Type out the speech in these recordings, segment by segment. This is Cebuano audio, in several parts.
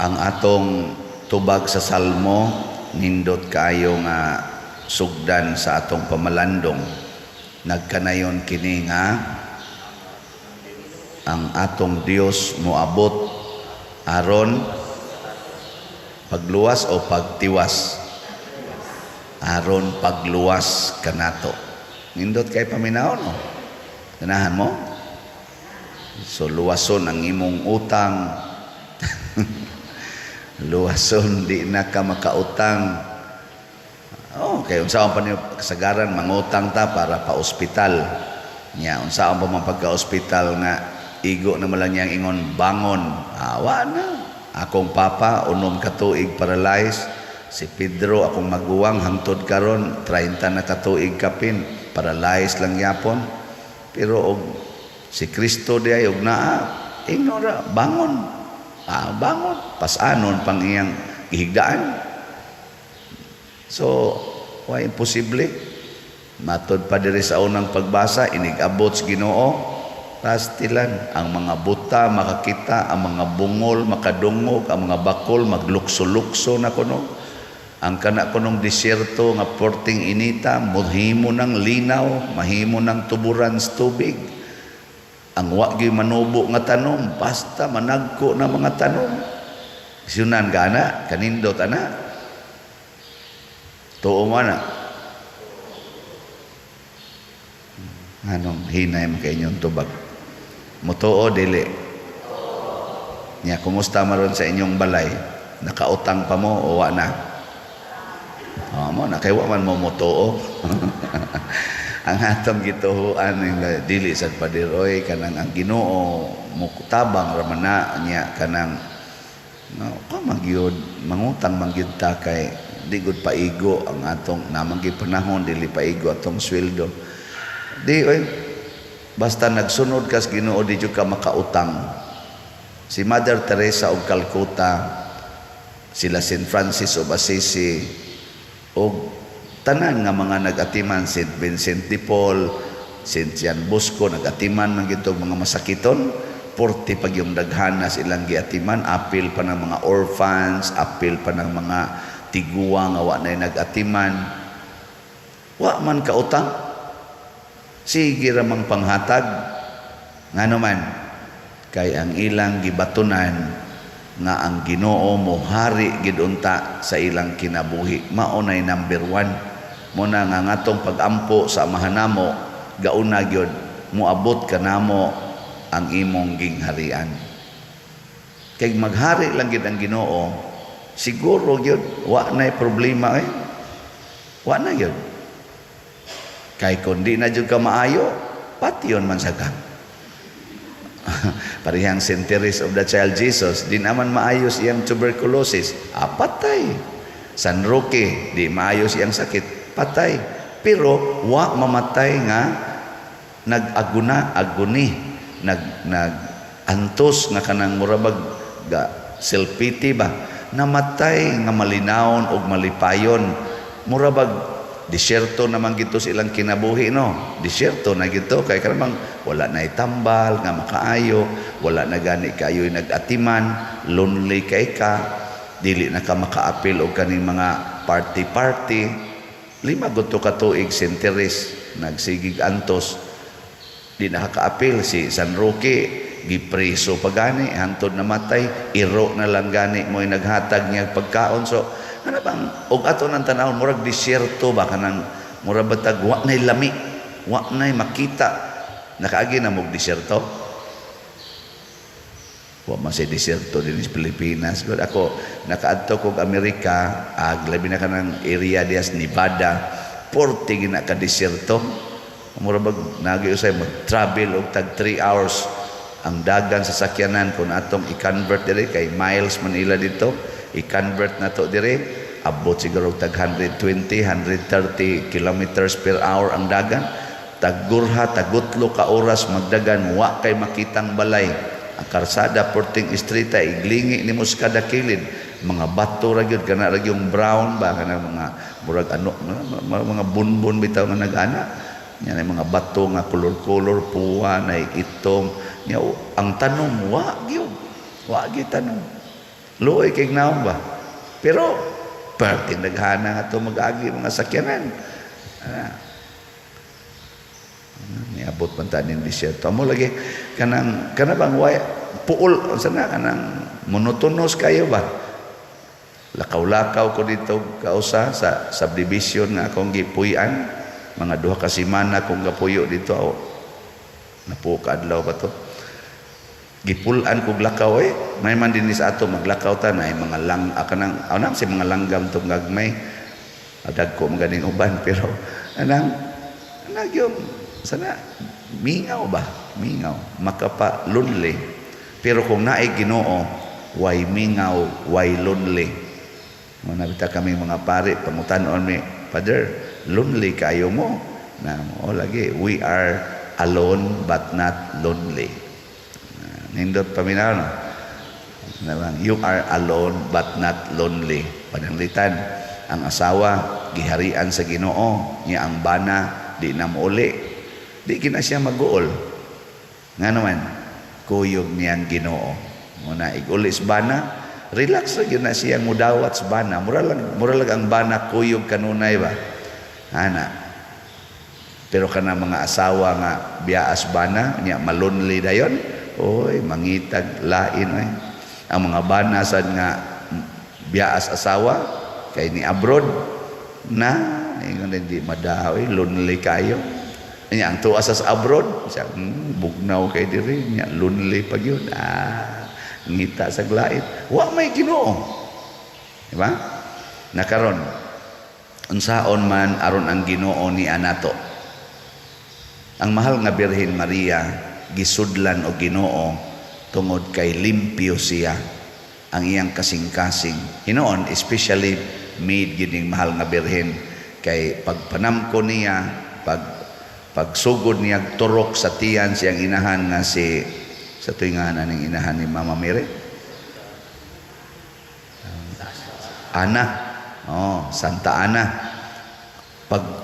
Ang atong tubag sa Salmo nindot kaayo nga sugdan sa atong pamalandong. Nagkanayon kini nga ang atong Dios moabot aron pagluwas o pagtiwas, aron pagluwas kanato. Nindot kay paminaw, no? Ganahan mo? So luwason ang imong utang, luwason di na ka makautang. Oh, kay unsaon pa niyo kasagaran mangutang ta para pa ospital nya, unsaon pa man pagka-ospital nga igo na man lang niyang ingon bangon, awa na. Akong papa 6 ka tuig paralyzed. Si Pedro, akong maguwang, hangtod karon 30 na ka tuig kapin paralyzed lang yapon. Pero og si Kristo di ay og naa ingon ra, "Bangon." Ah, bangon, pasanon pang iyang gihigdaan. So why imposible? Matod pa diri sa unang pagbasa, inig-abot sa Ginoo, pastilan ang mga buta makakita, ang mga bungol makadungog, ang mga bakol maglukso-lukso na kuno, ang kana kunong disyerto nga porting inita mohimo ng linaw, mahimo ng tuburan sa tubig. Ang wa gyud manubo nga tanom, basta managko na mga tanom. Siyunan ka ana, kanindot ana. Tuo mo na. Anong hinay mo kay inyong tubag? Mutuo dili? Nya kumusta maron sa inyong balay? Nakautang pa mo o wa na? Oh, mo na kay wa man mo mutuo. Ang atong gituhuan dili sad, pader oy, kanang ang Ginoo mutabang ra man na nya, kanang no ka magyud mangutang man gyud ta kay di gud paigo ang atong namang panahon, dili paigo atong sweldo. Di oy, basta nagsunod kas Ginoo, di jud ka makautang. Si Mother Teresa og Calcutta, sila Saint Francis of Assisi og tanan nga mga nag-atiman, Saint Vincent de Paul, Saint John Bosco, nag-atiman man gitog mga masakiton. Porte pag yung daghana silang giatiman, apil pa ng mga orphans, apil pa ng mga tiguang nga wa na nag-atiman. Wa man kautang, sige ra mang panghatag. Ngano man? Kay ang ilang gibatunan nga ang Ginoo mohari gid unta sa ilang kinabuhi. Mao nay number one. Mo na nga ngatong pagampo sa Amahan namo, gauna gyud, "Moabot kanamo ang imong gingharian." Kay maghari lang gid ang Ginoo, siguro gyud wa nay problema eh. Wa na gyud. Kay kun di na jud ka maayo, patyon man sa ka. Parehang Saint Therese of the Child Jesus, di naman maayos iyang tuberculosis, ah, patay. San Roque, di maayos iyang sakit, patay. Pero wa mamatay nga nag-aguna, aguni, nag nag antos nga kanang murabag ga self-pity ba. Namatay nga malinawon og malipayon. Murabag disyerto naman gito sa ilang kinabuhi, no? Disyerto na gito kay kanang wala na itambal nga makaayo, wala na gani kayo nag-atiman, lonely kay ka, dili na ka makaapil og kaning mga party-party. 5 gud to ka tuig Saint Therese nagsigig antos, di nakakaapil. Si San Roque gipreso pa gani hantod namatay, iro na lang gani mo'y naghatag niya pagkaon. So ano bang og ato nang tanawon, murag disyerto ba, kanang murag batag wa nay lami, wa nay makita. Nakaagi na mog disyerto? Wa man say disyerto din sa Pilipinas. But ako nakaadto kog Amerika, ag labi na kanang area dias Nevada, porte gina ka disyerto. Mura bag nagi usay mag-travel og tag 3 hours ang dagan sa sakyanan. Kung atong i-convert dire kay miles man ila dito, i-convert na to dire, abot siguro tag 120 130 kilometers per hour ang dagan. Tag-gurha, tagutlo ka oras magdagan, wa kay makitang balay. Ang karsada porting istrita, iglingi nimo sa kada kilid mga bato ra gyud, kana ra yung brown ba, kana mga murag ano, mga bunbon bitaw nga nag-ana nya, mga bato nga kolor-kolor, puwa na itom nya. Ang tanom wa gyud, wa gyud tanom. Luoy kay naong ba? Pero perting daghana nga to mag-agi mga sakyanan. Ah. Niabot man ta ning disyerto. Amo lagi kanang kana bang way puol, unsa na, kanang monotonous kayo ba? Lakaw-lakaw ko dito kausa sa subdivision nga akong gipuy-an. Mga 2 ka semana kong gapuyo dito, aw, napuo ka adlaw ba to. Gipul-an kog lakaw eh. May man din sa ato maglakaw ta na mga lang kanang anang si mga langgam tong gagmay. Dagko man ganing uban, pero anang anang yung sana mingaw ba? Mingaw, makapa lonely. Pero kung naay Ginoo, way mingaw, way lonely. Mga nabita kami mga pare, pangutan-on mi, "Father, lonely kayo mo?" Na oh, lagi, we are alone but not lonely. Nindot paminaw, no? Nabang, you are alone but not lonely. Pananglitan, ang asawa, giharian sa Ginoo, niya ang bana, di na muuli. Di kina siya mag-uol. Nga naman, kuyog niyang Ginoo. Muna, iguli sa bana, relax ra gyud na siya mudawat sa bana. Mura lang ang bana kuyog kanunay ba? Ana. Pero kana mga asawa nga biyaas bana, nya malonely dayon, oy, mangitag lain oy. Ang mga bana sad nga biyaas asawa kay ni abroad na, ingon hindi madaw, lonely kayo. Nya ang tuwa sa abroad, siya, bugnaw kay diri, nya lonely pag yun. Ah, ngita sa glait. Wa may Ginoo. Di ba? Nakaron, unsaon man aron ang Ginoo ni anato? Ang mahal nga Birhen Maria gisudlan og Ginoo tungod kay limpyo siya ang iyang kasing-kasing. Hinoon, especially made gining mahal nga Birhen kay pagpanamko niya, pagsugod niya turok sa tiyan siyang inahan nga si, sa tuwing nga ning inahan ni Mama Mary, Ana. Oh, Santa Ana.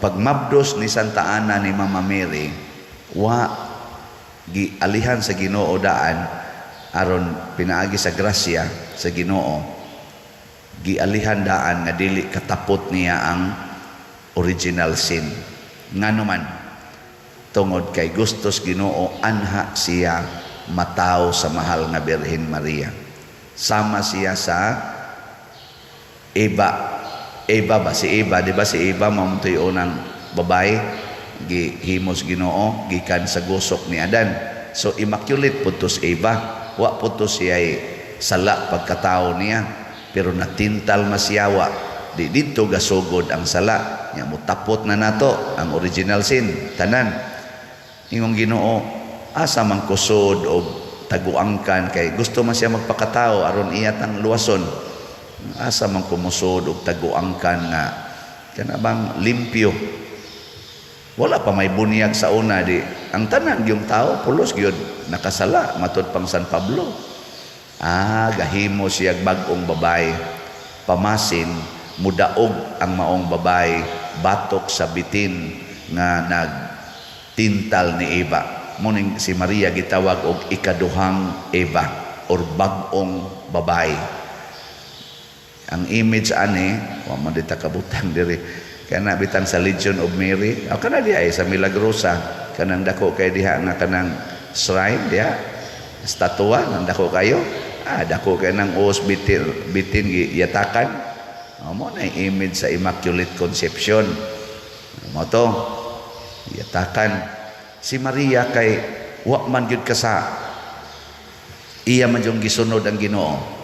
Pagmabdos ni Santa Ana ni Mama Mary, wa gialihan sa Ginoo daan aron pinaagi sa grasya sa Ginoo, gialihan daan nga dili katapot niya ang original sin. Ngano man? Tungod kay gustos Ginoo anha siya mataw sa mahal nga Birhen Maria. Sama siya sa Eva. Eva ba? Si Eva, di ba? Si Eva mao to'y unang babae gihimos Ginoo gikan sa gusok ni Adan. So immaculate pud to si Eva. Wa pud to siya sala pagkatao niya, pero natintal masyawa di didto gasugod ang sala nya, mutapot na nato ang original sin tanan. Ingong Ginoo, asa man kusod og taguangkan, kay gusto man siya magpakatao aron iya tang luwason, asa man kumusod og taguangkan nga kana bang limpyo, wala pa may bunyag sa una, di ang tanan yung tao pulos gyud nakasala matud pang San Pablo. Ah, gahimo siya bag-ong babae, pamasin mudaog ang maong babae batok sa bitin nga nagtintal ni Eva. Muning si Maria gitawag og ikaduhang Eva or bag-ong babae. Ang image ani wa man dita kabutang diri, kana bitang sa Legion of Mary o kana diha ay sa Milagrosa, kanang dako kay diha nga kanang shrine diha, estatua nang dako kayo, ah, dako kay nang os bitin bitin giyatakan. Oh, mo na image sa Immaculate Conception mo to, yatakan si Maria kay wa man gyud kasa, iya man yung gisunod ang Ginoo.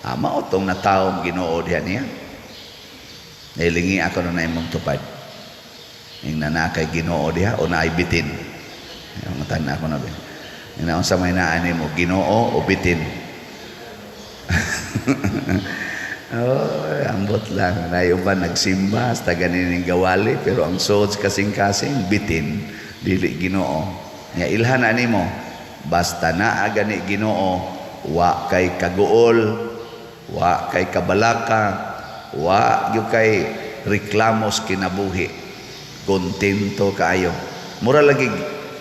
Ah, mao tong natawong Ginoo diha niya. Nailingi ako na imong tupad. Ing nanakay Ginoo diha o naay bitin. Ang tan ako na ba. Ing sa may naa nimo, Ginoo o bitin? Oh, ambot lang. Naay uban nagsimba sa ganin gawali, pero ang suod kasing-kasing bitin, dili Ginoo. Nya ilhan na nimo, basta naa gani Ginoo, wa kay kaguol, wa kay kabalaka, wa gyud kay reklamos kinabuhi. Kontento kaayo. Mura lagi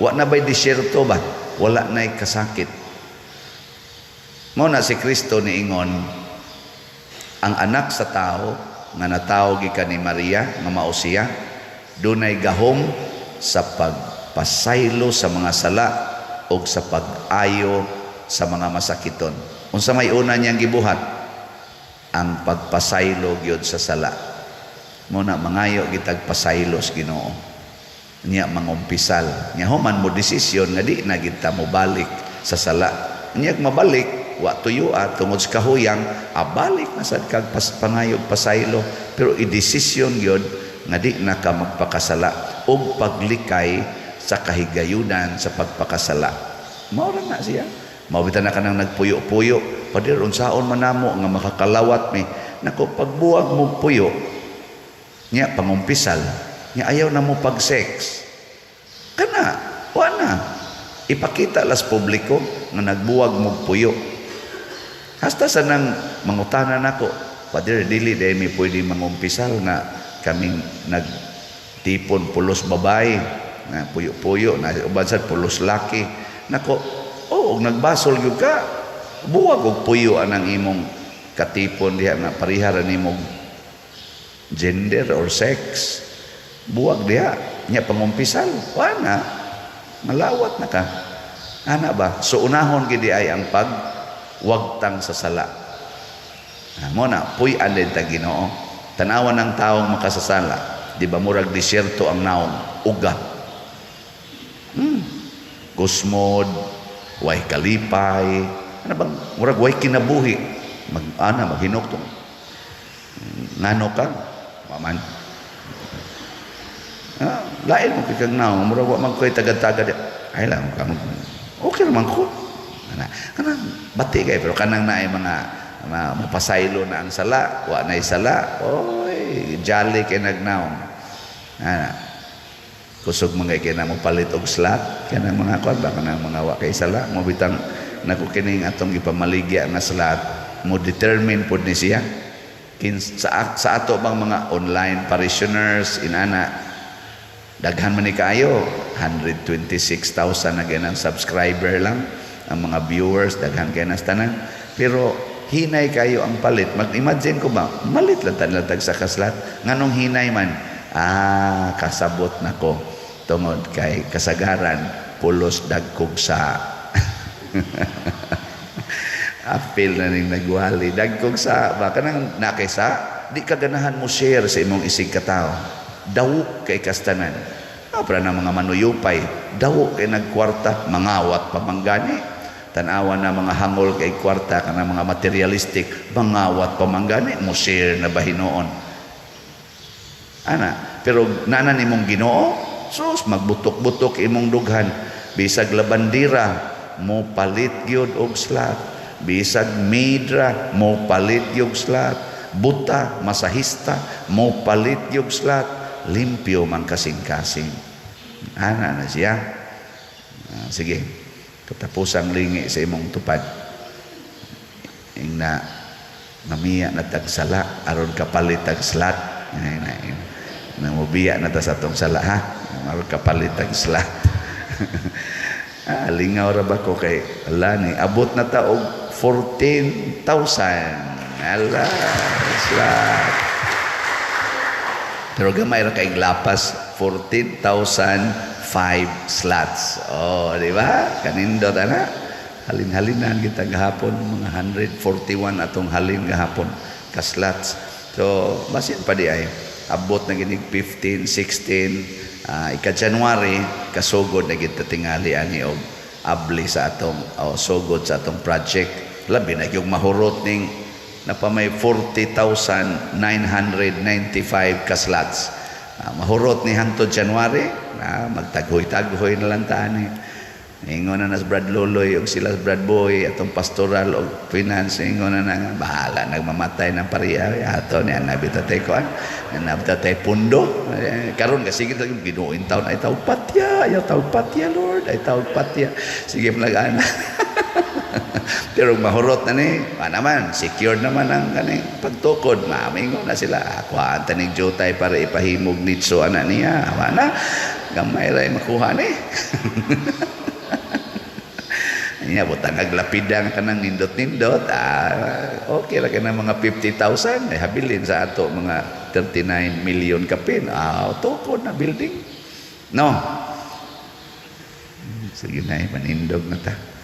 wa na bay disyerto ba? Wala na'y kasakit. Mao na si Kristo niingon, Ang Anak sa Tao nga natawo gikan ni Maria nga mao siya, dunay gahom sa pagpasaylo sa mga sala ug sa pag-ayo sa mga masakiton. Unsa may una niyang gibuhat? Ang pagpasaylo gyud sa sala. Mao na mangayo gitag pasaylo sa Ginoo. Nya mangumpisal. Nya human mo desisyon nga di na gid ta mobalik sa sala. Nya mabalik, wa tuyua tungod sa kahuyang, abalik na sad kag pangayog pasaylo, pero i-desisyon gyud nga di na ka magpakasala ug paglikay sa kahigayunan sa pagpakasala. Mao ra na siya. Mao bitaw na kanang nagpuyo-puyo, "Pader, unsaon man namo nga makakalawat mi?" Nako, pagbuwag mo puyo, nya pangumpisal, nya ayaw na mo pag-sex. Kana, wa na. Ipakita las publiko nga nagbuwag mo puyo. Hasta sa nang mangutana nako, "Pader, dili diay mi pwede mangumpisal nga kaming nagtipon pulos babae, na puyo-puyo, na uban sad pulos laki." Nako, oh, og nagbasol gyud ka, buwag og puyo anang imong katipon diha nga pareha ra nimong gender or sex. Buwag diha, nya pangumpisal, wa na. Malawat na ka. Ana ba? So unahon gid ay ang pag wagtang sa sala. Ah, mao na puy-an din ta Ginoo. Tanawan ng taong makasasala, di ba murag disyerto ang naong, uga. Kusmod, way kalipay, ano bang murag way kinabuhi. Mag ana maghinok. Ngano ka? Waman. Ah, lain mo kay kag naong, murag wa man koy tagad-tagad. Ay lang ka, okay naman ko. Ana, kanang bati kay, pero kanang naay mga mapasaylo na ang sala, wa nay sala, oy, jolly kay nagnaong. Ana. Kusog mga kay na mo palit og slot, kanang mga kwan ba, kanang mga wa kay sala, mo bitang nako kining atong gipamaligya nga slot, mo determine pod ni siya. Kin sa ato bang mga online parishioners inana, daghan man ni kaayo, 126,000 na ganang subscriber lang ang mga viewers, daghan kay nas tanan, pero hinay kayo ang palit. Mag-imagine ko ba, malit lang tan tag sa ka-slot. Nganong hinay man? Ah, kasabot nako, tungod kay kasagaran pulos dagkog sa apil na ning nagwali dagkog sa ba. Kanang nakay sa di ka ganahan mo share sa imong isig katawo, dawok kay kastanan. Ah, para na mga manuyupay, dawok kay nagkwarta, mangawat pa manggani. Tanawa na mga hangol kay kwarta, kana mga materialistic, mangawat pa manggani, mo share na ba hinuon. Ana, pero nana nimong Ginoo, sus, magbutok-butok imong dughan. Bisag labandira, mo palit gyud og slot. Bisag maid ra, mo palit gyud slot. Buta, masahista, mo palit gyud slot. Limpyo man kasing-kasing. Ana na siya. Ah, sige. Katapusang lingi sa imong tupad. Ing na mamiya na tagsala aron kapalit tag slot. Ay, na, na mobiya na ta sa atong sala, ha. Aron kapalit tag slot. Ah, lingaw ra ba ko kay ala ni abot na ta og 14,000. Ala, slot. Pero gamay ra kay lapas, 14,005 slots. Oh, di ba? Kanindot ana. Halin-halinan kita gahapon, mga 141 atong halin gahapon ka slots. So, basin pa di ay abot na ginig 15, 16, ika January kasugod na gid tingali ani og abli sa atong, oh, sugod sa atong project. Labi na yung mahurot ning napa may 40,995 ka slots. Mahurot ni hangtod January, na magtaghoy-taghoy na lang ta ani. Ingon na nas Brad Loloy og sila Brad Boy atong pastoral og finance, ingon na nga bahala nagmamatay ng pariya ato ni nabi tatay ko an nabi tatay pundo. Eh, karon kasi sige Ginoo, in taon ay tawag patya, ayaw tawag patya, Lord, ay tawag patya, sige ana. Pero mahurot na ni, pa naman, secured naman ang kaning pagtukod. Mamingon na sila, kuhaan taning jutay para ipahimog nitso ana niya. Wala, gamay ray makuha ni. Nya butang ag lapida nga kanang nindot-nindot, ah, okay ra kana mga 50,000 ay habilin sa ato mga 39 million kapin. Ah, tukod na building. No. Sige na, panindog na ta.